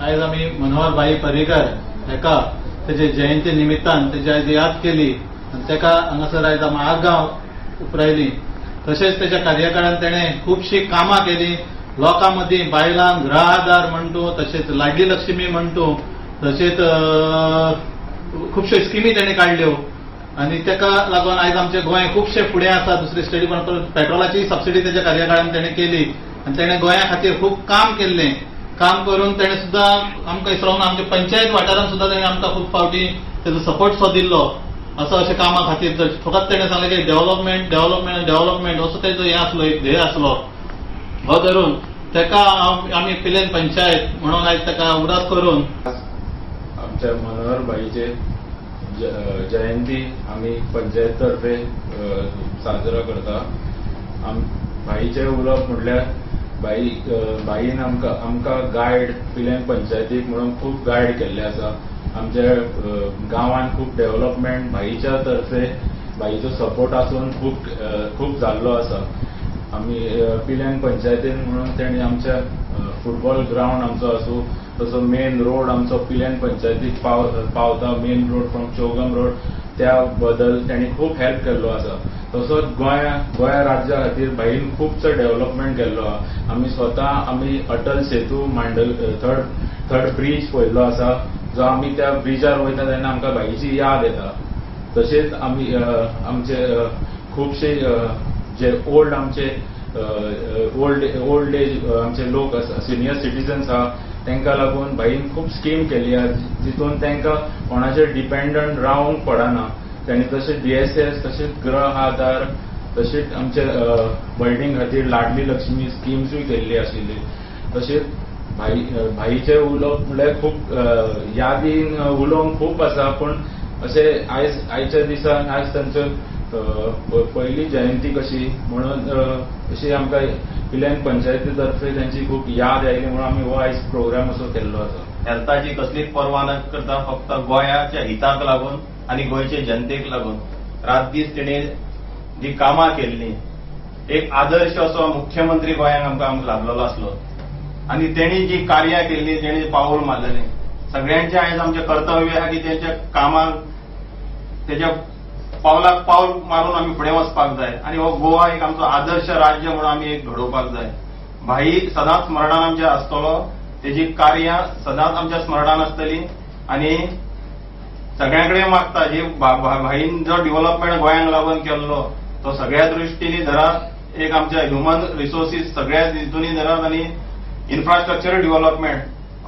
आयज आमी मनोहर भाई पर्रीकर हेका तेजे जयंती निमित्तान तेजी आयज याद केली आनी तेका हांगासर आयज आमी आर्गां उपरायली. तशेंच तेच्या कार्यकाळान तेणें खुबशीं कामां केली लोकां मदीं, बायलांक गृह आधार म्हणटू, तशेंच लाडली लक्ष्मी म्हणटू, तशेंच खुबश्यो स्किमी तेणें काडल्यो आनी तेका लागून आयज आमचें गोंय खुबशें फुडें आसा. दुसरे स्टेटी पण पेट्रोलाची सबसिडी तेच्या कार्यकाळान तेणें केली आनी तेणें गोंया खातीर खूब काम केल्लें. काम करून तेणें सुद्दां आमकां इसरोन आमच्या पंचायत वाठारांत सुद्दां तेणें आमकां खूब फावटी तेजो सपोर्ट सो दिल्लो. असो अशें कामा खातीर तर फकत तेणें सांगलें की डेव्हलपमेंट, डेव्हलपमेंट, डेव्हलपमेंट असो तेजो हें आसलो, एक ध्येय आसलो. हो धरून तेका आमी पिलेन पंचायत म्हणून आयज तेका उगडास करून आमच्या मनोहर भाईचे जयंती आमी पंचायत तर्फे साजरा करता. भाईचे उलोवप म्हटल्यार भाईन आमकां गायड पिलेन पंचायतीक म्हणून खूब गायड केल्ले आसा. आमच्या गांवान खूब डेव्हलपमेंट भाईच्या तर्फे, भाईचो सपोर्ट आसून खूब खूब जाल्लो आसा. आमी पिल्यान पंचायतीन म्हणून तेणी आमच्या फुटबॉल ग्रावंड आमचो आसूं, तसो मेन रोड आमचो पिल्यान पंचायतीक पावता, main road from Chogm road, त्या बदल तेणी खूब हेल्प केल्लो आसा. तसोच गोंया राज्या खातीर भाईन खुबसो डेव्हलपमेंट केल्लो आहा. आमी स्वता आमी अटल सेतू मांडल थर्ड ब्रीज पळयल्लो आसा, जो आमी त्या ब्रिजार वयता तेन्ना आमकां भाईची याद येता. तशेंच आमी आमचे खुबशे जे ओल्ड आमचे ओल्ड ओल्ड एज आमचे लोक आसा, सिनियर सिटीजन्स आहा, तांकां लागून भाईन खूब स्कीम केली आहा, जितून तांकां कोणाचेर डिपेंडंट रावंक पडना. तांणी तशें डीएसएस, तशेंच गृह आधार, तशेंच आमचे भयणीं खातीर लाडली लक्ष्मी स्किम्सूय केल्ली आशिल्ली. तशेंच भाईचें उलोवप म्हणल्यार खूब यादीन उलोवंक खूब आसा, पूण अशें आयज आयच्या दिसा आयज तांचो पयली जयंती कशी म्हणून अशी आमकां पिल्यान पंचायती तर्फे तांची खूब याद आयली म्हणून आमी हो आयज प्रोग्राम असो केल्लो आसा. हेल्थाची कसलीच पर्वा न करता, फक्त गोंयाच्या हिताक लागून आनी गोंयचे जनतेक लागून रात दीस तेणी जी कामां केल्ली, एक आदर्श असो मुख्यमंत्री गोंयांक आमकां लाभलेलो आसलो आनी तेणी जी कार्यां केल्ली, तेणी पावल मारलेलें, सगळ्यांचें आयज आमचें कर्तव्य आहा की तेंच्या कामाक, तेच्या पावलाक पावल मारून आमी फुडें वचपाक जाय आनी हो गोवा एक आमचो आदर्श राज्य म्हणून आमी एक घडोवपाक जाय. भाई सदांच स्मरणान आमच्या आसतलो, तेजी कार्यां सदांच आमच्या स्मरणान आसतली आनी सगळ्यां कडेन मागता, जी भाईन जो डेव्हलपमेंट गोंयांक लागून केल्लो तो सगळ्या दृश्टीनी धरात, एक आमच्या ह्युमन रिसोर्सीस सगळ्या हितूनी धरात आनी इन्फ्रास्ट्रक्चर डेव्हलपमेंट,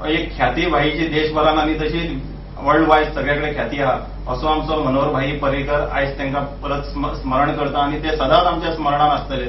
एक ख्याती भाईची देशभरान आनी तशी वर्ल्ड वायज सगळ्या कडेन ख्याती आहा. असो आमचो मनोहर भाई पर्रीकर आयज तांकां परत स्मरण करता आनी ते सदांच आमच्या स्मरणान आसतले.